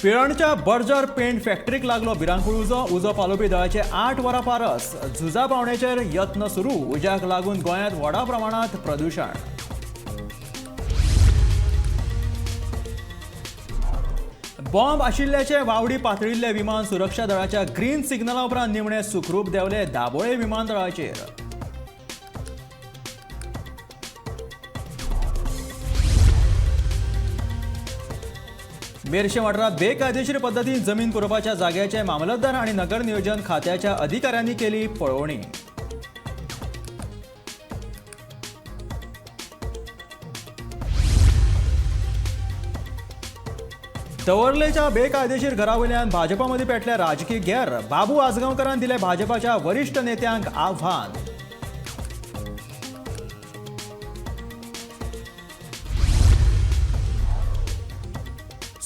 पिळर्णच्या Berger paint फॅक्टरीक लागलो भिरांकूळ उजो. उजो पालोवपी दळाचे 8 वरां पारस झुजा पावण्याचेर यत्न सुरू. उज्याक लागून गोंयांत व्हडा प्रमाणांत प्रदुशण. बॉम्ब आशिल्ल्याचे वावडी पातळिल्ले विमान सुरक्षा दळाच्या ग्रीन सिग्नला उपरांत निमणे सुखरूप देंवले दाबोळे विमानतळाचेर. मेरशे वाठारांत बेकायदेशीर पद्दतीन जमीन पुरोवपाच्या जाग्याचे मामलतदार आनी नगर नियोजन खात्याच्या अधिकाऱ्यांनी केली पळोवणी. दवर्लेच्या बेकायदेशीर घरावयल्यान भाजपामदीं पेटले राजकी गेर. बाबू आजगांवकारान दिले भाजपाच्या वरिश्ठ नेत्यांक आव्हान.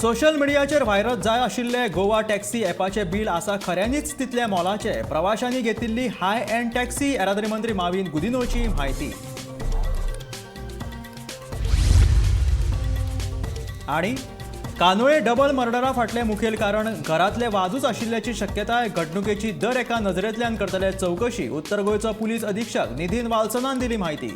सोशल मिडियाचेर व्हायरल जाय आशिल्ले गोवा टॅक्सी ॲपाचे बिल आसा खऱ्यांनीच तितले मोलाचे. प्रवाशांनी घेतिल्ली हाय एंड टॅक्सी. येरादारी मंत्री माविन गुदिन्होची म्हायती. आणि कानोळे डबल मर्डरा फाटले मुखेल कारण घरातले वाजूच आशिल्ल्याची शक्यताय. घडणुकेची दर एका नजरेंतल्यान करतले चवकशी. उत्तर गोंयचो पुलीस अधीक्षक निधीन वाल्सनान दिली म्हायती.